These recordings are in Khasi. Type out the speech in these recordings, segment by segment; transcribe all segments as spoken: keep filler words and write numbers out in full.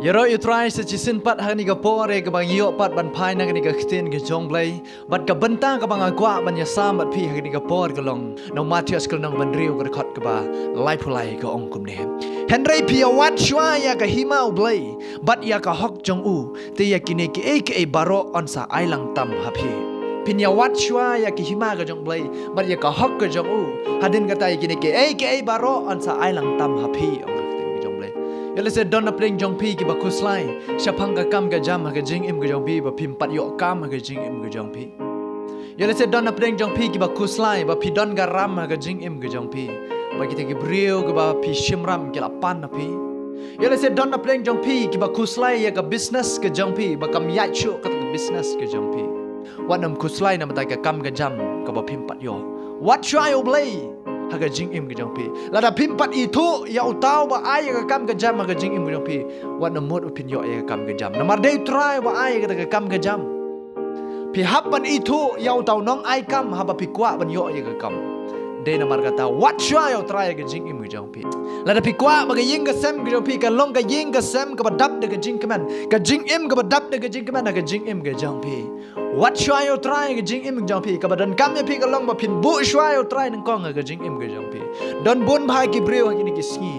Ïaroh ïa u Trai sa shisien pat ha kane ka por ïa kaba ngi ïoh pat ban phai na kane ka ktien ka jong u Blei. Bad ka bynta kaba nga kwah ban ïasam bad phi ha kane ka por ka long na u Mathaios ka lynnong ba hynriew ka dkhot kaba laiphew lai ka ong kumne: Hynrei phi ïawad shuwa ïa ka hima u Blei bad ïa ka hok jong u, te ïa kine kiei kiei baroh yn sa ai lang tam ha phi. Phin ïawad shuwa ïa ka hima ka jong u Blei bad ïa ka hok ka jong u. Hadien kata ïa kine kiei kiei baroh yn sa ai lang tam ha phi, ong ka ktien ka jong u Blei. Ïoh lehse don na pdeng jong phi kiba khuslai shaphang ka kam ka jam ha ka jingim ka jong phi, ba phim pat ïoh kam ha ka jingim ka jong phi. Ïoh lehse don na pdeng jong phi kiba khuslai ba phi don ka ram ha ka jingim ka jong phi, ba kita ki briew kiba phi shim ram ki la pan na phi. Ïoh lehse don na pdeng jong phi kiba khuslai ïa ka business ka jong phi, ba kam ïaid shuh kata ka business ka jong phi. Wat nym khuslai namar ka kam ka jam kaba phim pat ïoh. Wad shuwa ïa u Blei ha ka jingim ka jong phi. Lada phim pat ithuh ïa uta uba ai ïa ka kam ka jam ha ka jingim ka jong phi, wat nym mut ba phin ïoh ïa ka kam ka jam, namar dei u Trai uba ai ïa kata ka kam ka jam. Phi hap ban ithuh ïa uta u nongai kam haba phi kwah ban ïoh ïa ka kam. Dei namar kata wad shuwa ïa u Trai ha ka jingim ka jong phi. Lada phi kwah ba ka ïing ka sem ka jong phi kan long ka ïing ka sem kaba dap da ka jingkmen, ka jingim kaba dap da ka jingkmen ha ka jingim ka jong phi, wad shuwa ïa u Trai ha ka jingim ka jong phi. Kaba donkam ïa phi ka long ba phin buh shuwa ïa u Trai nyngkong ha ka jingim ka jong phi. Don bun bha ki briew ha kine ki sngi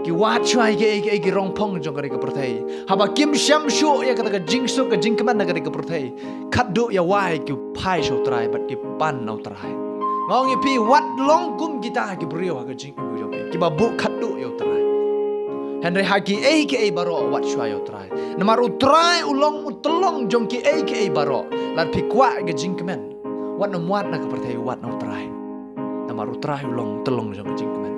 ki wad shuwa ïa kiei kiei ki rongphong jong kane ka pyrthei. Haba kim shem shuh ïa kata ka jingsuk ka jingkmen na kane ka pyrthei, khatduh ïa wai ki phai sha u Trai bad ki pan na u Trai. Nga ong ïa phi, wat long kum kita ki briew ha ka jingim ka jong phi kiba buh khatduh ïa u Trai. Hynrei ha kiei kiei baroh wad shuwa ïa u Trai. Namar u Trai u long u tyllong jong kiei kiei baroh. Lada phi kwah ka jingkmen, wat nym wad na ka pyrthei, wad na u Trai. Namar u Trai u long u tyllong jong ka jingkmen.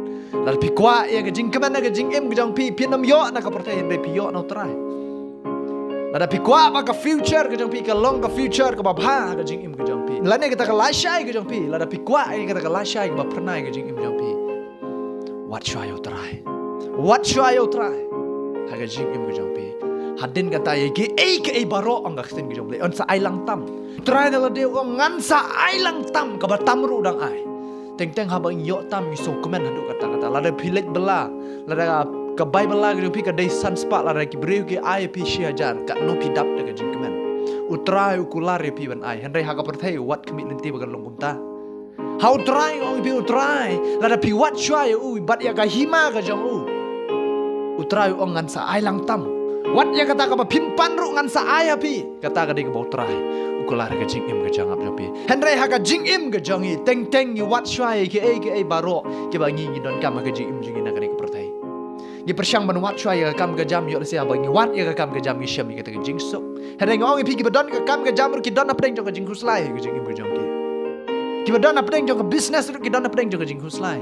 Lada phi kwah ïa ka jingkmen na ka jingim ka jong phi, phin nym ïoh na ka pyrthei, hynrei phi ïoh na u Trai. Lada phi kwah ba ka future ka jong phi ka long ka future kaba bha ha ka jingim ka jong phi, lane kata ka lashai ka jong phi, lada phi kwah ïa kata ka lashai kaba phyrnai ha ka jingim ka jong phi, wad shuwa ïa u Trai. Wad shuwa ïa u Trai ha ka jingim ka jong phi. Hadien kata ïa kiei kiei baroh, ong ka ktien ka jong u Blei, yn sa ai lang tam. U Trai da lade u ong, ngan sa ai lang tam, kaba tam ruh dang ai. Teng teng haba ngi ïoh tam ngi sngewkmen haduh katta katta. Lada phi leit bylla, lada ka bai bylla ka jong phi ka dei san spah, lada ki briew ki ai ïa phi shi hajar, katno phi dap da ka jingkmen? U Trai u kular ïa phi ban ai. Hynrei ha ka pyrthei wat khmih lynti ba kan long kumta. Ha u Trai, nga ong ïa phi, u Trai, lada phi wad shuwa ïa u bad ïa ka hima ka jong u, u Trai u ong, ngan sa ai lang tam. Wat ïa kata kaba phim pan ruh ngan sa ai ha phi. Kata ka dei kaba u Trai u kular ha ka jingim ka jong nga jong phi. Hynrei ha ka jingim ka jong ngi, teng teng ngi wad shuwa ïa kiei kiei baroh kiba ngi ngi donkam ha ka jingim jong ngi na kane ka pyrthei. Ngi pyrshang ban wad shuwa ïa ka kam ka jam, ïoh lehse haba ngi wad ïa ka kam ka jam ngi shem ïa kata ka jingsuk. Hynrei nga ong ïa phi, kiba don ka kam ka jam ruh ki don na pdeng jong ka jingkhuslai ha ka jingim ka jong ki. Kiba don na pdeng jong ka business ruh ki don na pdeng jong ka jingkhuslai.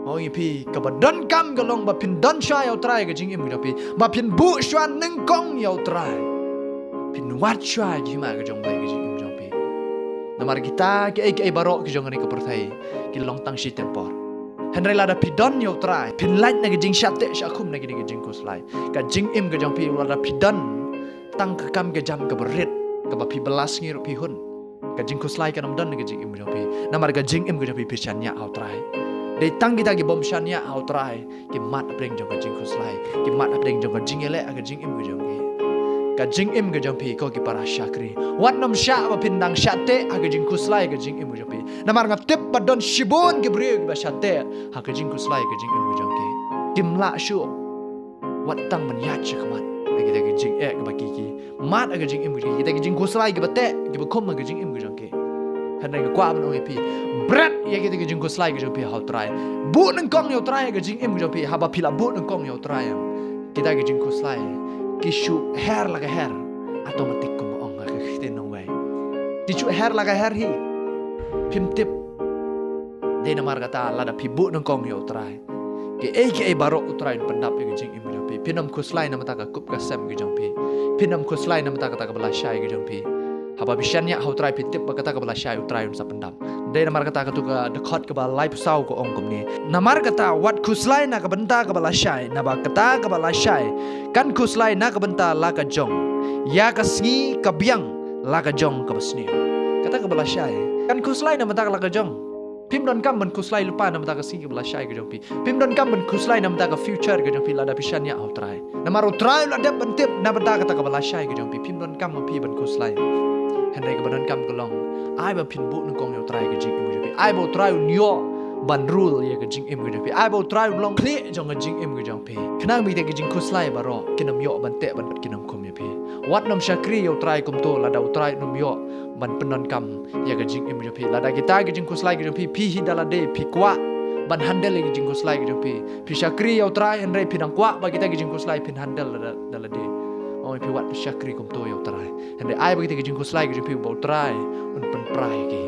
Nga ong ïa phi, kaba donkam ka long ba phin don shuwa ïa u Trai ha ka jingim ka jong phi, ba phin buh shuwa nyngkong ïa u Trai. Phin wad shuwa ïa ka hima ka jong u Blei ha ka jingim jong phi. Namar kita kiei kiei baroh ki jong kane ka pyrthei ki long tang shiteng por. Hynrei lada phi don ïa u Trai, phin lait na ka jingshah teh shah khum na kine ka jingkhuslai. Ka jingim ka jong phi, lada phi don tang ka kam ka jam kaba rit, kaba phi bylla sngi ruh phi hun, ka jingkhuslai kan ym don na ka jingim ka jong phi. Namar ka jingim ka jong phi phi shaniah ha u Trai. Dei tang kita ki bym shaniah ha u Trai ki mad hapdeng jong ka jingkhuslai, ki mad hapdeng jong ka jingïaleh ha ka jingim ka jong ki. Ka jingim ka jong phi, ko ki para shakri, wat nym shah ba phin dang shah teh ha ka jingkhuslai ka jingim ka jong phi. Namar nga tip ba don shibun ki briew kiba shah teh ha ka jingkhuslai ka jingim ka jong ki. Kim lah shuh. Wat tang ban ïaid sha khmat na kita ki jingeh kiba ki ki mad ha ka jingim ka jong ki, kita ki jingkhuslai kiba teh kiba khum ha ka jingim ka jong ki. Hynrei nga kwah ban ong ïa phi, bret ïa kita ki jingkhuslai ka jong phi ha u Trai. Buh nyngkong ïa u Trai ha ka jingim ka jong phi. Haba phi la buh nyngkong ïa u Trai, kita ki jingkhuslai ki shu her la ka her automatic, kumba ong ha ka ktien nongwei. Ki shu her la ka her hi. Phim tip. Dei namar kata lada phi buh nyngkong ïa u Trai, kiei kiei baroh u Trai un pyndap ïa ka jingim ka jong phi. Phin ym khuslai na bynta ka kup ka sem ka jong phi. Phin ym khuslai na bynta kata kaba lashai ka jong phi. Haba phi shaniah ha u Trai phi tip ba kata kaba lashai u Trai un sa pyndap. Dei namar kata kato ka dkhot kaba laiphew saw ka ong kumne: Namar kata wat khuslai na ka bynta kaba lashai, naba kata kaba lashai kan khuslai na ka bynta la ka jong ïa ka sngi ka biang la ka jong kaba sniew. Kata kaba lashai kan khuslai na bynta la ka jong Phim donkam ban khuslai lypa na bynta ka sngi kaba lashai ka jong phi. Phim donkam ban khuslai na bynta ka future ka jong phi lada phi shaniah ha U Trai. Namar U Trai u la dep ban tip na bynta kata kaba lashai ka jong phi. Phim donkam ma phi ban khuslai. Hynrei kaba donkam ka long, ai ba phin buh nyngkong ïa U Trai ka jingim ka jong phi. Ai ba U Trai un ïoh ban rule ïa ka jingim ka jong phi. Ai ba U Trai un long khlieh jong ka jingim ka jong phi. Khnang ba kita ki jingkhuslai baroh kin ym ïoh ban teh ban kin ym khum ïa phi. Wat nym shakri ïa U Trai kumto lada U Trai un ym ïoh ban pyndonkam ïa ka jingim jong phi. Lada kita ki jingkhuslai ka jong phi, phi hi da lade phi kwah ban handle ïa ki jingkhuslai ka jong phi. Phi shakri ïa U Trai hynrei phi dang kwah ba kita ki jingkhuslai phin handle da, da lade. Ong phi wat shakri kumto ïa U Trai. Hynrei ai ba kita ki jingkhuslai ka jong phi ba U Trai un pynpra ïa ki.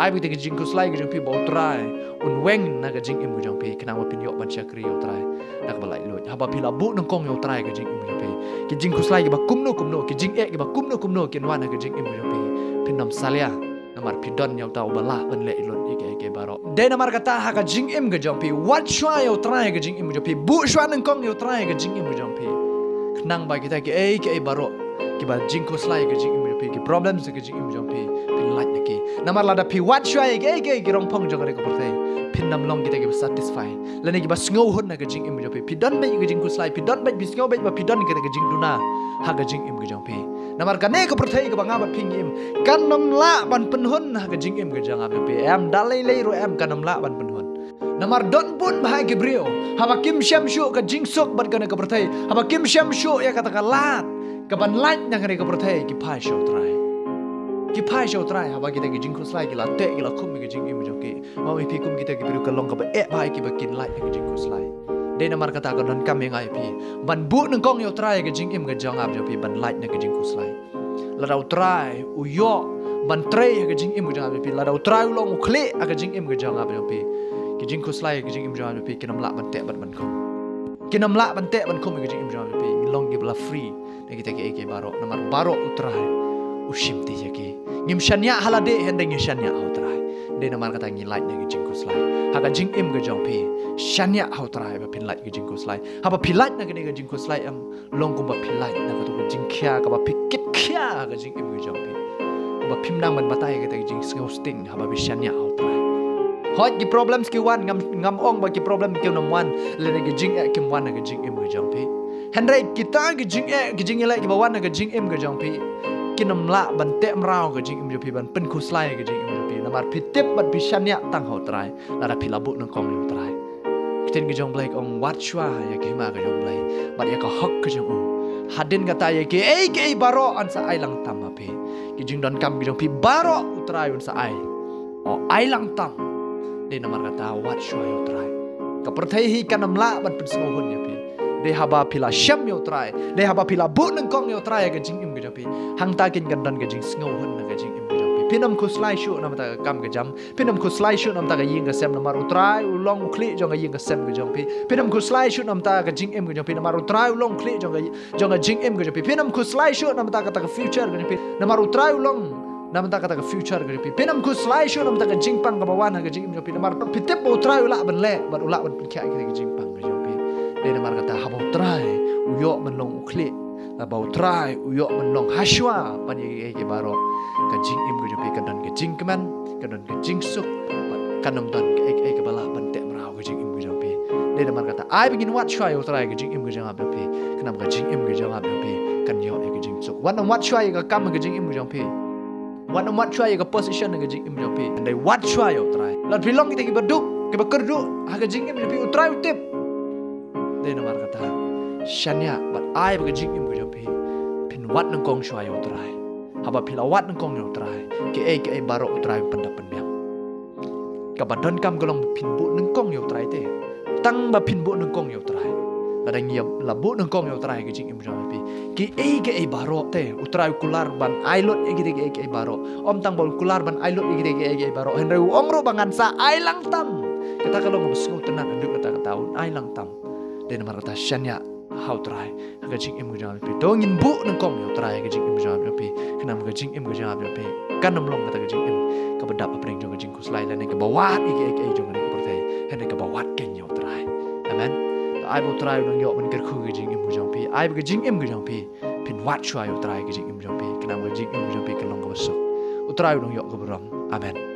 Ai ba kita ki jingkhuslai ka jong phi ba U Trai un weng na ka jingim ka jong phi khnang ba phin ïoh ban shakri ïa U Trai da kaba laitluid. Haba phi la buh nyngkong ïa U Trai ka jingim ka jong phi, ki jingkhuslai kiba kumno kumno, ki jingeh kiba kumno kumno kin wan ha ka jingim ka jong phi, phin ym salia. Namar phi don ïa uta uba lah ban leh lut ïa kiei kiei baroh. Dei namar kata ha ka jingim ka jong phi, wat shuwa ïa U Trai ha ka jingim ka jong phi, buh shuwa nyngkong ïa U Trai ha ka jingim ka jong phi. Khnang ba kita kiei kiei baroh kiba jingkhuslai ha ka jingim ka jong phi, ki problems ha ka jingim ka jong phi, phin lait na ki. Namar lada phi wat shuwa ïa kiei kiei ki rongphong jong kane ka pyrthei, phin ym long kita kiba satisfy lane kiba sngewhun ha ka jingim ka jong phi. Phi don beit ka jingkhuslai, phi don beit, phi sngew beit ba phi don kita ka jingduna ha ka jingim ka jong phi. Namar kane ka pyrthei kaba nga bad phi ngi im kan ym lah ban pynhun ha ka jingim ka jong nga bad phi. Em da lei lei ruh em kan ym lah ban pynhun. Namar don bun bha ki briew haba kim shem shuh ka jingsuk bad kane ka pyrthei, haba kim shem shuh ïa kata ka lad kaban lait na kane ka pyrthei, ki phai sha U Trai. Ki phai sha U Trai haba kita ki jingkhuslai ki la teh, ki la khum ïa ka jingim ka jong ki. Mo, ïa phi kum kita ki briew ka long kaba eh bha ïa ki ba kin lait na ka jingkhuslai. Dei namar kata ka donkam ïa nga ïa phi ban buh nyngkong ïa U Trai ha ka jingim ka jong nga bad jong phi ban lait na ka jingkhuslai. Lada U Trai u ïoh ban trei ha ka jingim ka jong nga bad jong phi, lada U Trai u long u khlieh ha ka jingim ka jong nga bad jong phi, ki jingkhuslai ha ka jingim ka jong nga bad jong phi kin ym lah ban teh bad ban khum. Kin ym lah ban teh ban khum ha ka jingim ka jong nga bad jong phi. Ngin long kiba la free na kita kiei kiei baroh. Namar baroh U Trai u shimti ïa ki. Ngim shaniah ha lade hynrei ngi shaniah ha U Trai. Dei namar kata ngi lait na ka jingkhuslai ha ka jingim ka jong phi. Shaniah ha U Trai ba phin lait ka jingkhuslai. Haba phi lait na kane ka jingkhuslai em long kumba phi lait na kato ka jingkhia kaba phi kit khia ha ka jingim ka jong phi. Kumba phim nang ban batai kata ka jingsngew sting haba phi shaniah ha U Trai. Hooid ki problems ki wan, ngam, ngam ong ba ki problem kim wan lane ki jingeh kim wan ha ka jingim ka jong phi. Hynrei kita ki jingeh, ki jingeh kiba wan ha ka jingim ka jong phi kin ym lah ban teh mraw ka jingim jong phi, ban pynkhuslai ka jingim jong phi. Namar phi tip bad phi shaniah tang ha U Trai. Lada phi la buh nyngkong ïa U Trai. Ka ktien ka jong U Blei ka ong wat shuwa ïa ka hima ka jong U Blei bad ïa ka hok ka jong u. Hadien kata ïa kiei kiei baroh yn sa ai lang tam ha phi. Ki jingdonkam ki jong phi baroh U Trai un sa ai. O ai lang tam. Dei namar kata wat shuwa ïa U Trai. Ka pyrthei hi kan ym lah ban pynsngewhun ïa phi. Dei haba phi la shem ïa U Trai, dei haba phi la buh nyngkong ïa U Trai ha ka jingim ka jong phi, hangta kin kan don ka jingsngewhun ha ka jingim ka jong phi. Phin ym khuslai shuh na bynta ka kam ka jam. Phin ym khuslai shuh na bynta ka ïing ka sem namar U Trai u long u khlieh jong ka ïing ka sem ka jong phi. Phin ym khuslai shuh na bynta ka jingim ka jong phi namar U Trai u long u khlieh jong ka, jong ka jingim ka jong phi. Phin ym khuslai shuh na bynta kata ka future ka jong phi namar U Trai u long na bynta kata ka future ka jong phi. Phin ym khuslai shuh na bynta ka jingpang kaba wan ha ka jingim jong phi namar phi tip ba U Trai u lah ban leh bad u lah ban pynkhiah ïa ka jingpang ka jong phi. Dei namar kata haba U Trai u ïoh ban long u khlieh, haba U Trai u ïoh ban long hashwa ban ïa kiei kiei baroh, ka jingim ka jong phi kan don ka jingkmen, kan don ka jingsuk, bad kan ym don kaei kaei kaba lah ban teh mraw ka jingim ka jong phi. Dei namar kata ai ba ngin wat shuwa ïa U Trai ka jingim ka jong nga bad jong phi, khnang ba ka jingim ka jong nga bad jong phi kan ïoh ïa ka jingsuk. Wat nym wat shuwa ïa ka kam ka jingim ka jong phi. Wat nym wat shuwa ïa ka position ka jingim jong phi. Hynrei wat shuwa ïa U Trai. Lada phi long kita kiba duk, kiba kyrduh ha ka jingim jong phi, U Trai u tip. Dei namar kata shaniah bad ai ba ka jingim ka jong phi phin wad nyngkong shuwa ïa U Trai. Haba phi la wad nyngkong ïa U Trai, kiei kiei baroh U Trai un pyndap pynbiang. Kaba donkam ka long ba phin buh nyngkong ïa U Trai te. Tang ba phin buh nyngkong ïa U Trai. Lada ngi la buh nyngkong ïa U Trai ha ka jingim jong phi, kiei kiei baroh te U Trai u kular ban ai lut ïa kita kiei kiei baroh. Ym tang ba u kular ban ai lut ïa kita kiei kiei baroh, hynrei u ong ruh ba ngan sa ai lang tam. Kata ka long kaba sngewtynnat haduh katta katta, un ai lang tam. Dei namar kata shaniah ha U Trai ha ka jingim ka jong phi. To ngin buh nyngkong ïa U Trai ha ka jingim ka jong phi, khnang ba ka jingim ka jong phi kan ym long kata ka jingim kaba dap hapdeng jong ka jingkhuslai lane kaba wad ïa kiei kiei jong kane ka pyrthei, hynrei kaba wad keiñ ïa U Trai. Amen. To ai ba U Trai u nang ïoh ban kyrkhu ha ka jingim ka jong phi. Ai ba ka jingim ka jong phi phin wad shuwa ïa U Trai ha ka jingim jong phi, khnang ba ka jingim ka jong phi kan long kaba suk. U Trai u nang ïoh ka burom. Amen.